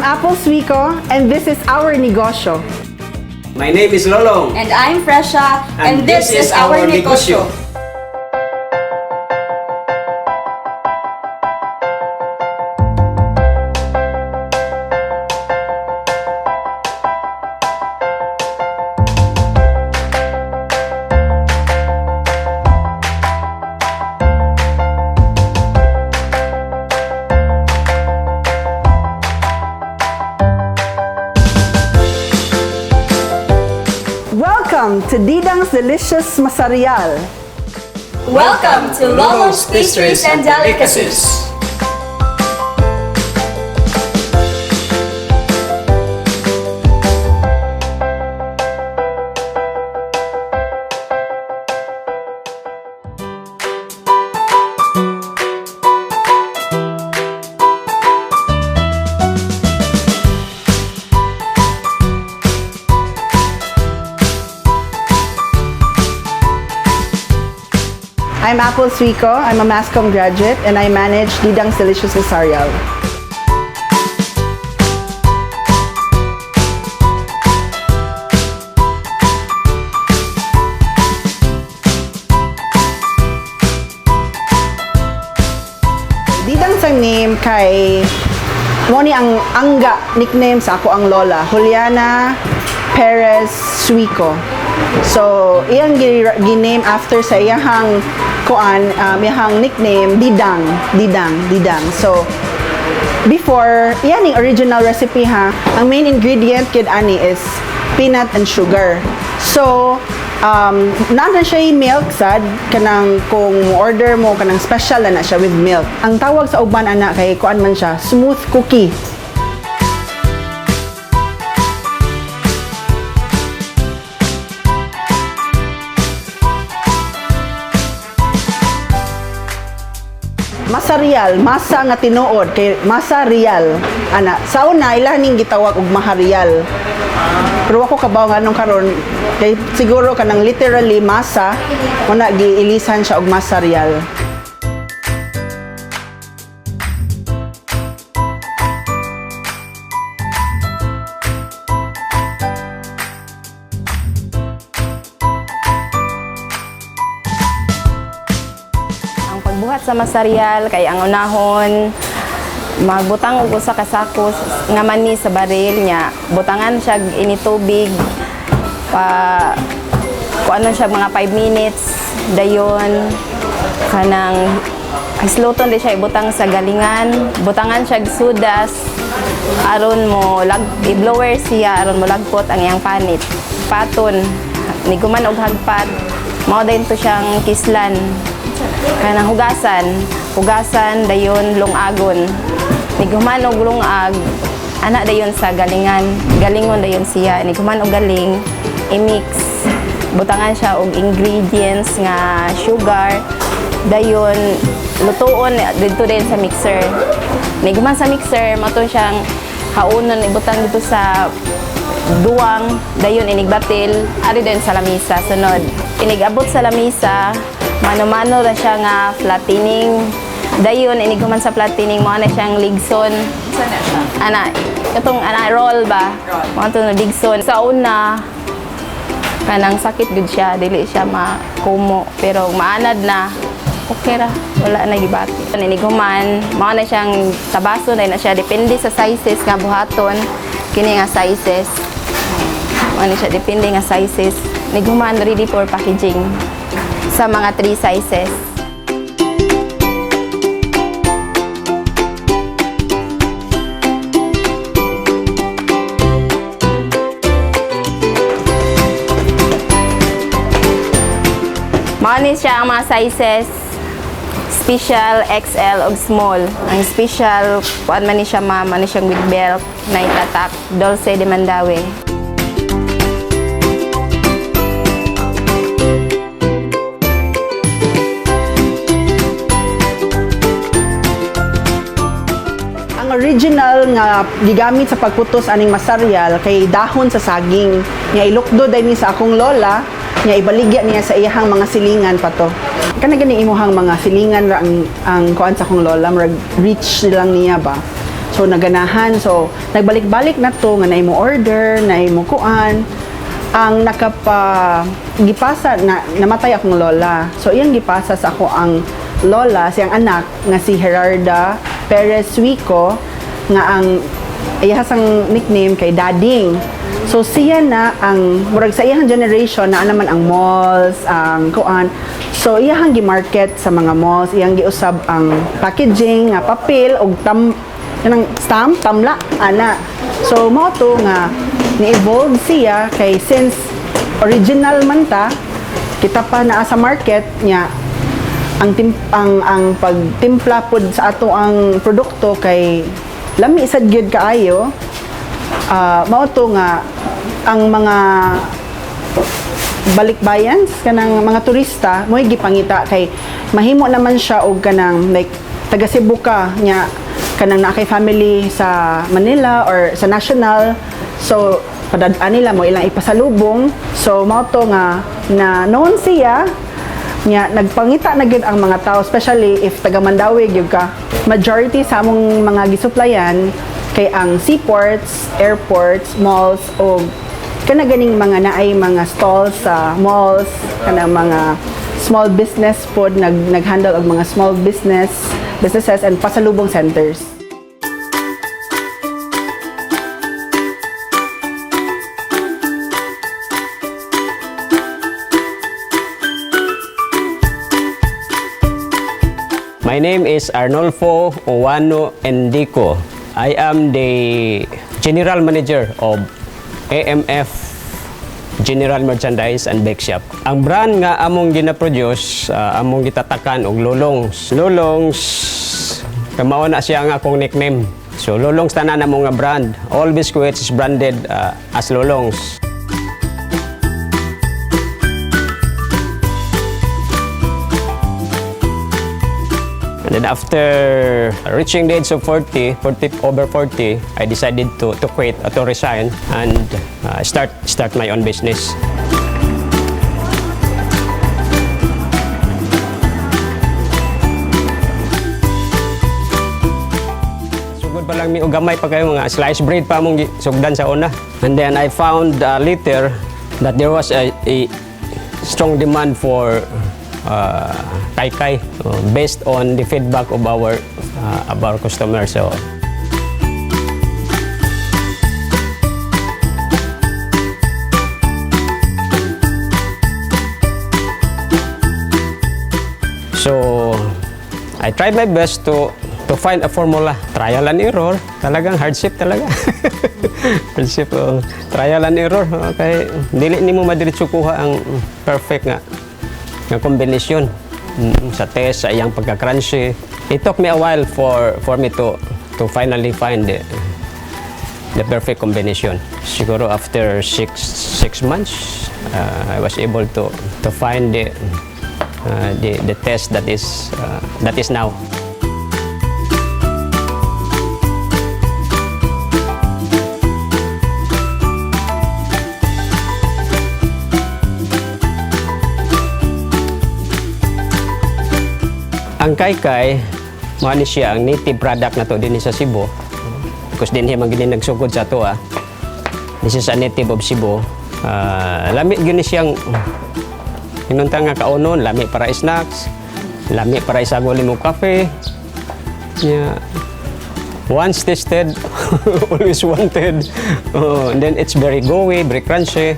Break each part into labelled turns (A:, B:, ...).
A: Apple Suico and this is our negosyo.
B: My name is Lolong.
C: And I'm Fresha, and this is our negosyo.
A: Welcome to Didang's Delicious Masarial.
C: Welcome to Lolong's Pastries and Delicacies.
A: I'm Apple Suico. I'm a Masscom graduate and I manage Didang's Delicious Masarial. Didang sang name kay mo ni ang angga nickname sa ako ang lola, Juliana Perez Suico. So, iyang gi-name after sa iyahang kuan, iyahang nickname Didang, Didang, Didang. So, before, yan yung original recipe ha. Ang main ingredient kid ani is peanut and sugar. So, naa na siya yung milk sad kanang kung order mo kanang special na na siya with milk. Ang tawag sa uban ana kay kuan man siya, smooth cookie. Masa real, masa nga tinuod kay masa real. Ana, sa una ila ning gitawag og maharial. Pero ako kabaw nga nung karon kay siguro kanang literally masa una giilisan siya og masa real.
D: Ang pagbuhat sa masarial kay ang unahon magbutang og usa ka sako nga mani sa baril niya, butangan siya ini tubig pa kuano siya mga 5 minutes, dayon kanang hisluton di siya, ibutang sa galingan, butangan siya og sudas aron mo lag i-blower siya aron mo lagpot ang iyang panit paton ni guman og hagpat, mao dayon to siyang kislan, kanang hugasan, hugasan, dayon lungagon. Niguman og lungag, ana dayon sa galingan, galingon dayon siya. Niguman og galing, i-mix. Butangan siya og ingredients nga sugar, dayon lutuon didto din sa mixer. Niguman sa mixer, mao to siyang haunon, ibutang dito sa duwang, dayon inigbatil ari dayon sa lamisa. Sunod inigabot sa lamisa, mano-mano ra siya nga flattening, dayon inighuman sa flattening, mao na siyang ligson. Ana katong ana roll ba, mao to na ligson. Sa una kanang sakit gud siya, dili siya makumo, pero maanad na, okay ra, wala na gibati. Inighuman, mao na siyang tabaso na siya, depende sa sizes nga buhaton. Kini nga sizes, mao na siya, depende nga sizes. Nighuman, ready for packaging sa mga three sizes. Mao ni siya ang mga sizes: special, XL ug small. Ang special kuan man ni siya, ma'am, ano siyang with belt na itatak Dolce de Mandaue.
A: Ang original nga gigamit sa pagputos aning masarial kay dahon sa saging. Nga ilukdo dayni sa akong lola, nga ibaligya niya sa iyahang mga silingan pa to. Kana gani imuhang mga silingan ra ang kuan sa akong lola, murag rich lang niya ba. So naganahan, so nagbalik-balik na to nga naay mo order, naay mo kuan. Ang nakapa gipasa na namatay akong lola. So iyang gipasa sa ako ang lola, siyang anak nga si Gerarda Perez Suico nga ang iyahasang nickname kay Dading. So siya na ang murag sa iyang generation na naman ang malls, ang kuan. So iyahang gi-market sa mga malls, iyang giusab ang packaging nga papel og tam kanang stamp, tamla ana. So mao to nga ni-evolve siya kay since original man ta, kita pa naa sa market niya ang tim, ang pagtimpla pod sa ato ang produkto kay lami sad gyud kaayo. Mao to nga ang mga balikbayans kanang mga turista mo'y gipangita kay mahimo naman siya og kanang like taga Cebu ka nya kanang naa kay family sa Manila or sa national, so padad-an nila mo ilang ipasalubong. So mao to nga na known siya nya nagpangita na gyud ang mga tao, especially if taga Mandaue gyud ka. Majority sa among mga gisuplayan kay ang seaports, airports, malls o kana ganing mga naay mga stalls sa malls, kanang mga small business pod, nag nag-handle og mga small businesses and pasalubong centers.
B: My name is Arnolfo Owano Endico. I am the General Manager of AMF General Merchandise and Bake Shop. Ang brand nga among gina-produce, among gitatakan og Lolongs. Lolongs, kamao na siya nga akong nickname. So Lolongs tanan amo nga brand. All biscuits is branded as Lolongs. And then after reaching the age of 40, 40 over 40, I decided to quit, to resign, and start my own business. Sugod pa lang mi og gamay pa kayo, mga slice bread pa among sugdan sa una. And then I found later that there was a strong demand for kaikai based on the feedback of our customers. So So, I tried my best to find a formula. Trial and error. Talagang hardship talaga. Hardship, oh. Trial and error. Okay. Dili nimo madiretso kuha ang perfect nga combination sa taste, sa iyang pagka-crunchy. It took me a while for me to finally find the perfect combination. Siguro after 6 months, I was able to find the taste that is now. Ang kaikai, mao ni siya ang native product na to dinhi sa Cebu. Because dinhi man gini nagsugod sa ato ah. This is a native of Cebu. Lami gyud ni siyang hinunta nga kaunon, lami para snacks, lami para isagol mo kafe. Yeah. Once tasted, always wanted. Oh, and then it's very gooey, very crunchy.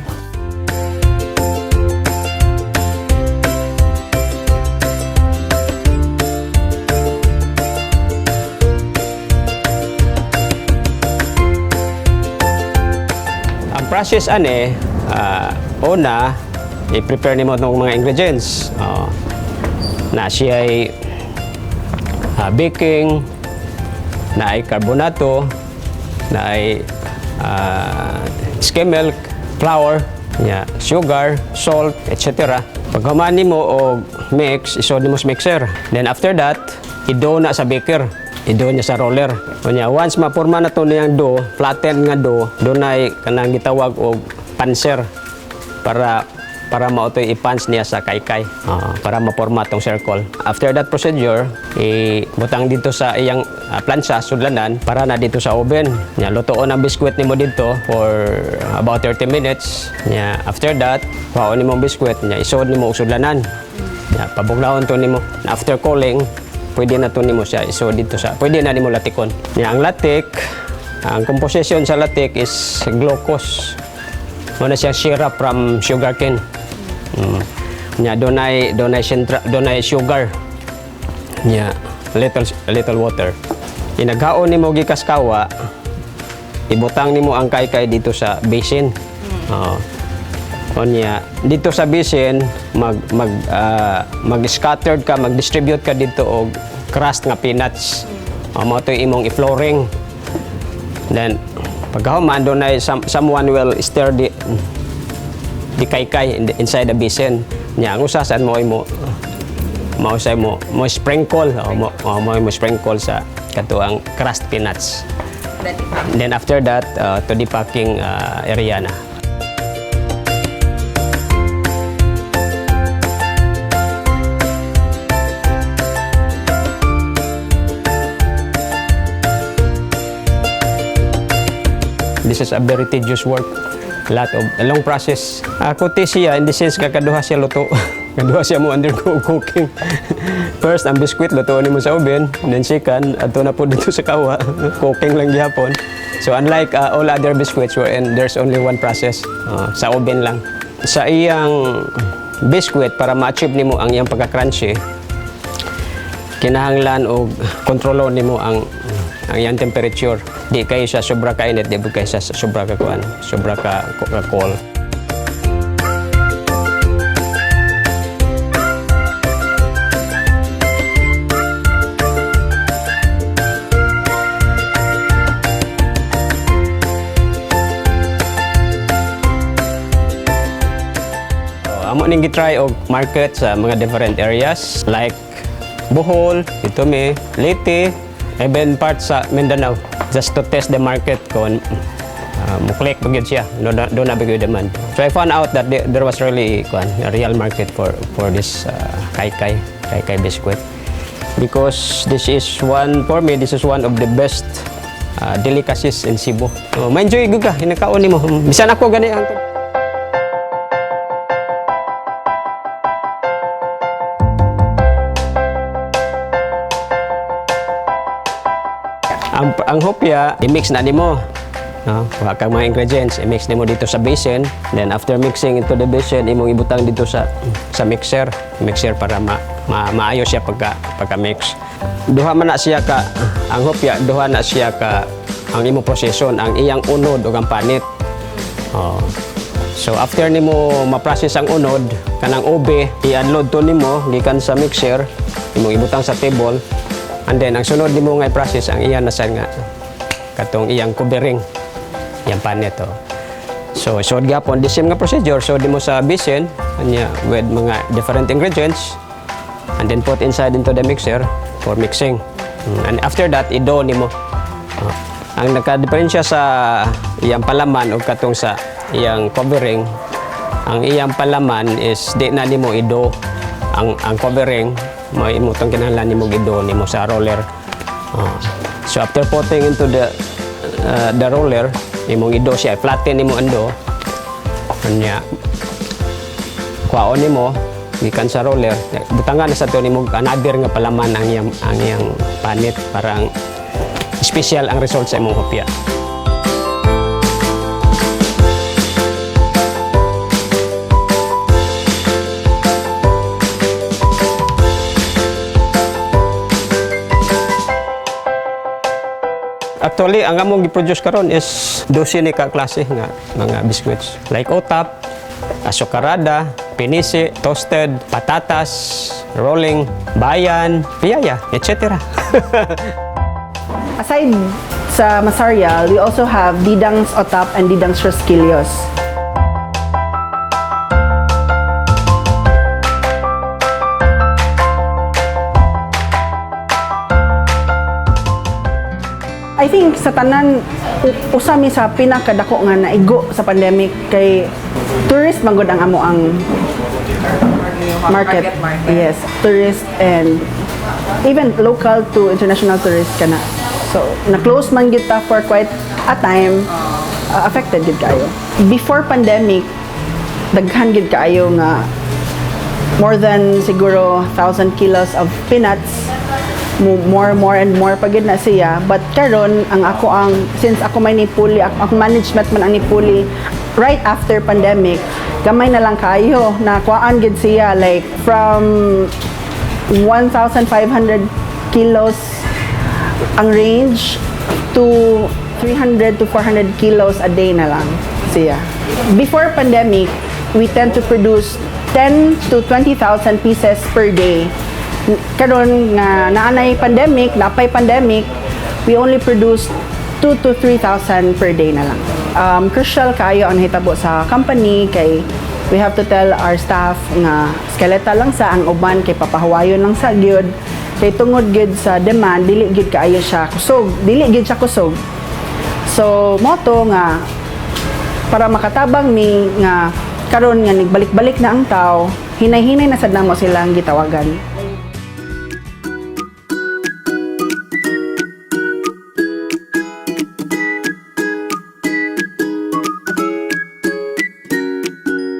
B: Ang process ane, una, i-prepare nimo itong mga ingredients. Oh, na siya ay baking, na ay carbonato, na ay skim milk, flour, yeah, sugar, salt, etc. Paghuman nimo og mix, isod nimo sa mixer. Then after that, i-dough na sa baker. I-dough niya sa roller. Unya, once mapurma na to niyang dough, flatten nga dough, dunay kanang gitawag og panser para para mao to'y i-punch niya sa kaykay para maporma tong circle. After that procedure, ibutang dito sa iyang plancha, sudlanan, para na dito sa oven. Nya, lutoon ang biskwit nimo dito for about 30 minutes. Nya, after that, kuhaon nimo ang biskwit, nya, isuod nimo og sudlanan. Nya, pabuglawon to nimo. After cooling, pwede na to nimo siya isuod dito sa, pwede na nimo latikon. Nya, ang latik, ang composition sa latik is glucose. Mao na siya syrup from sugarcane. Nya, dunay sugar. Nya, little little water. Inaghaon nimo gikas kawa, ibutang nimo ang kaykay dito sa basin. Oo. Unya, dito sa basin mag mag mag-scattered ka, mag-distribute ka dito og crushed nga peanuts. O, mao to imong i-flooring. Then pagkahuman, dunay someone will stir the kaykay inside the basin. Nya, ang usa saan mo mo mao say mo mo sprinkle o mo sprinkle sa katuang crushed peanuts. Then after that, to the packing area na. This is a very tedious work. Lot of a long process. Ako ti siya in the sense kakaduha siya luto. Kaduha siya mo undergo cooking. First, ang biskwit lutuon nimo sa oven, then second, adto na po dito sa kawa. Cooking lang gihapon. So unlike all other biscuits wherein there's only one process, sa oven lang. Sa iyang biskwit, para ma-achieve nimo ang iyang pagka-crunchy, kinahanglan og kontrolon nimo ang iyang temperature. Di kayo sa sobra kainit, di ba kayo sa sobra ka kuan, sobra ka cold. So, amo ning gitry og market sa mga different areas like Bohol, dito may Leyte, even parts sa Mindanao, just to test the market kung mo-click ba gyud siya, no, do na ba gyud demand. So I found out that there was really kuan, a real market for this kaykay biscuit. Because this is one, for me, this is one of the best delicacies in Cebu. So, ma-enjoy gyud ka, hinakaon nimo. Bisan ako gani ang Ang hopya, i-mix na nimo. No? Kuha kang mga ingredients, i-mix nimo dito sa basin. Then after mixing into the basin, imong ibutang dito sa mixer. Mixer para maayos siya pagka mix. Duha man na siya ka ang hopya, duha na siya ka ang imong proseson, ang iyang unod ug ang panit. Oh. So after nimo ma-process ang unod, kanang ube, i-unload to nimo gikan sa mixer, imong ibutang sa table. And then ang sunod nimo nga i-process ang iya na sa nga katong iyang covering, iyang panit, oh. So sud gyapon the same nga procedure, so di mo sa basin anya with mga different ingredients and then put inside into the mixer for mixing. And after that, i-dough nimo. Oh. Ang nagka-diferensya sa iyang palaman o katong sa iyang covering, ang iyang palaman is di na nimo i-dough. Ang covering, may imo tong kinahanglan nimo i-dough nimo sa roller. Oh. So after putting into the roller, imong i-dough siya, flatten nimo ang dough. Anya, kuhaon nimo gikan sa roller, butangan na sa to nimo another nga palaman ang iyang panit, parang special ang result sa imong hopya. Actually, ang among gi-produce karon is 12 ni ka klase nga mga biscuits. Like otap, asukarada, pinisi, toasted, patatas, rolling, bayan, piyaya, etc.
A: Aside sa Masarial, we also have Didang's Otap and Didang's Rosquillos. I think sa tanan usa mi sa pinakadako nga naigo sa pandemic kay Tourist man gud ang amo ang market.
E: Target market.
A: Yes, tourist and even local to international tourist kana. So, na-close man gyud ta for quite a time, affected gyud kaayo. Before pandemic, daghan gyud kaayo nga more than siguro 1,000 kilos of peanuts, more, more and more pa gyud na siya. But karon ang ako ang since ako may nipuli, ako, ang management man ang nipuli right after pandemic, gamay na lang kaayo na kuhaan gyud siya, like from 1,500 kilos ang range to 300 to 400 kilos a day na lang siya. Before pandemic, we tend to produce 10 to 20,000 pieces per day. Karon nga naanay pandemic, napay pandemic, we only produce 2 to 3,000 per day na lang. Crucial kaayo ang nahitabo sa company kay we have to tell our staff nga eskeleta lang sa ang uban kay papahuwayon lang sa gyud kay tungod gyud sa demand, dili gyud kaayo siya kusog, dili gyud siya kusog. So mao to nga para makatabang mi nga karon nga nagbalik-balik na ang tao, hinay-hinay na sad namo silang gitawagan.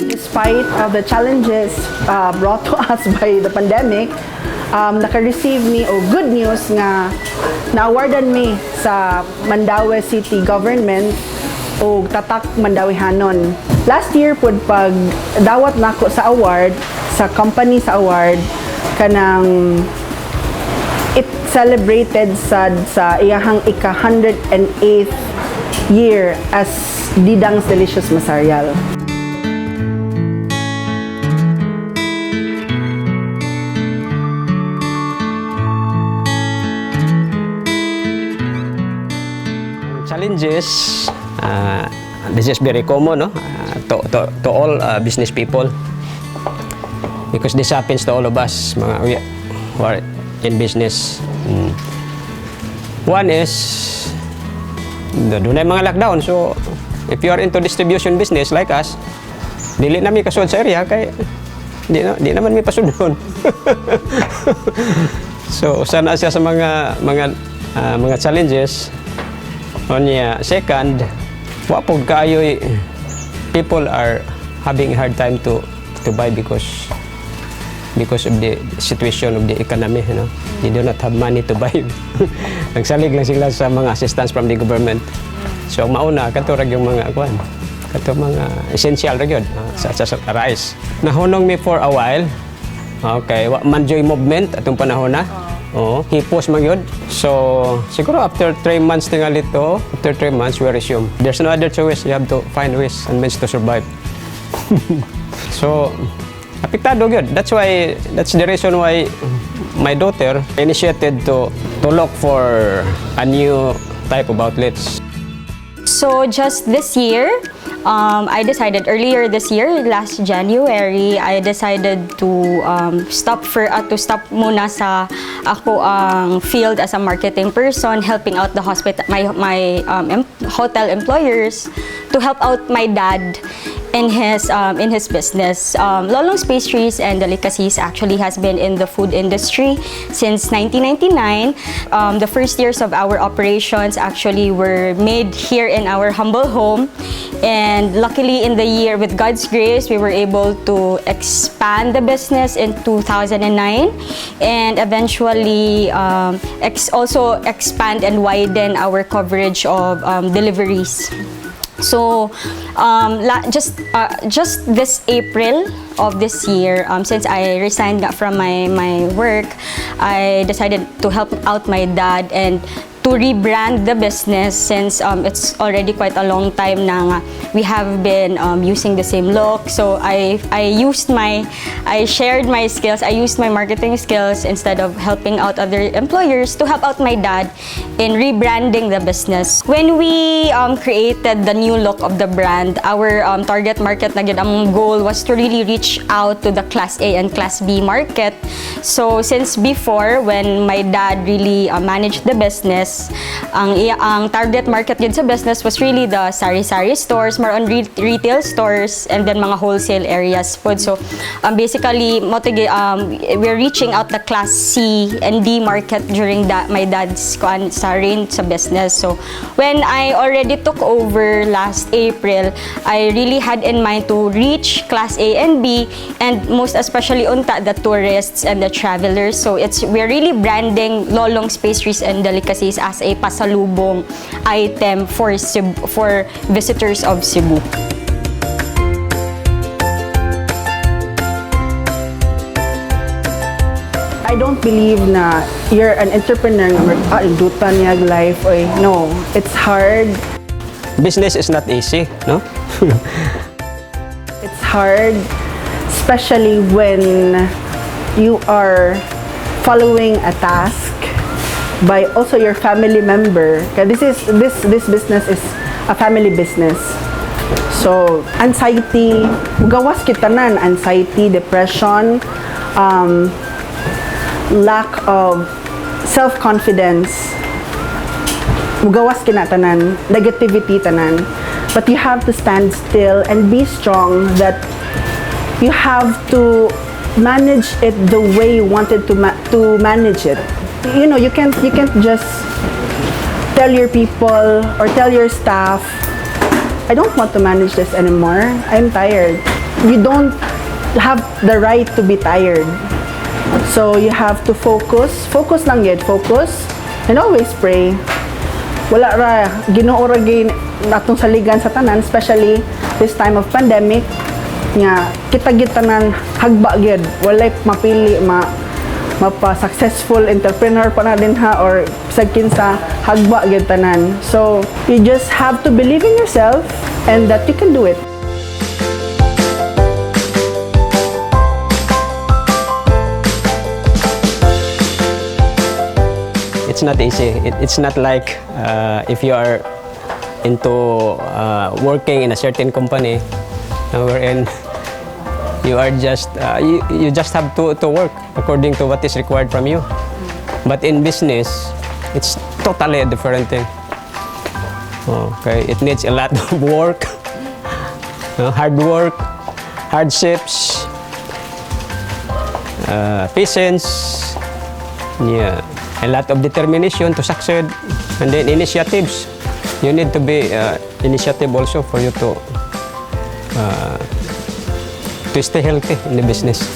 A: Despite of the challenges brought to us by the pandemic, naka-receive mi og good news nga na-awardan mi sa Mandaue City Government og Tatak Mandauehanon. Last year pud, pag dawat nako sa award sa company, sa award kanang it celebrated sad sa iyahang ika 108th year as Didang's Delicious Masarial.
B: Challenges, this is very common, no? To all business people. Because this happens to all of us, mga who are in business. One is, doon mga lockdown. So, if you are into distribution business like us, dili na mi kasud sa area kay di naman mi pasudon. So, usa na siya sa mga challenges. Unya, second, wa pud kaayo people are having a hard time to buy because of the situation of the economy. They do not have money to buy. Nagsalig lang sila sa mga assistance from the government. So mauna kato ra yung mga kuan. Kato mga essential ra gyud, sa rice. Nahunong mi for a while. Okay, wa man joy movement atong panahon na. Oo, hipos man gyud. So, siguro after 3 months tingali to, after 3 months we resume. There's no other choice. You have to find ways and means to survive. So, apektado gyud. That's the reason why my daughter initiated to look for a new type of outlets.
F: So just this year, I decided earlier this year, last January, I decided to stop for to stop muna sa ako ang field as a marketing person, helping out the hospital, my hotel employers, to help out my dad in his business. Lolong's Pastries and Delicacies actually has been in the food industry since 1999. The first years of our operations actually were made here in our humble home, and luckily in the year, with God's grace, we were able to expand the business in 2009 and eventually also expand and widen our coverage of deliveries. So, just this April of this year, since I resigned nga from my work, I decided to help out my dad and to rebrand the business since it's already quite a long time na nga we have been using the same look. So I shared my skills, I used my marketing skills instead of helping out other employers to help out my dad in rebranding the business. When we created the new look of the brand, our target market na gyud, ang goal was to really reach out to the Class A and Class B market. So since before, when my dad really managed the business, business. Ang target market yun sa business was really the sari-sari stores, more on retail stores, and then mga wholesale areas po. So, basically, mao to we're reaching out the class C and D market during that my dad's kuan sa reign sa business. So, when I already took over last April, I really had in mind to reach class A and B and most especially unta the tourists and the travelers. So it's we're really branding Lolong's Pastries and Delicacies as a pasalubong item for Cebu, for visitors of Cebu.
A: I don't believe na you're an entrepreneur nga ah, indutan niya life oy. No, it's hard.
B: Business is not easy, no?
A: It's hard, especially when you are following a task by also your family member. Kaya This is this this business is a family business. So, anxiety, gawas kita tanan, anxiety, depression, lack of self-confidence, mugawas kina tanan, negativity tanan. But you have to stand still and be strong that you have to manage it the way you wanted to manage it. You can't just tell your people or tell your staff, "I don't want to manage this anymore. I'm tired." You don't have the right to be tired. So you have to focus. Focus lang yun. Focus. And always pray. Wala ra, Ginoo ra gyud atong saligan sa tanan, especially this time of pandemic nga kita gyud tanan hagba gyud, walay mapili, ma mapa successful entrepreneur pa na din ha or bisag kinsa, hagba gyud tanan. So you just have to believe in yourself and that you can do it.
B: It's not easy. It's not like if you are into working in a certain company wherein you just have to work according to what is required from you. But in business, it's totally a different thing. Okay, it needs a lot of work, hard work, hardships, patience, yeah, a lot of determination to succeed, and then initiatives. You need to be initiative also for you to stay healthy in the business.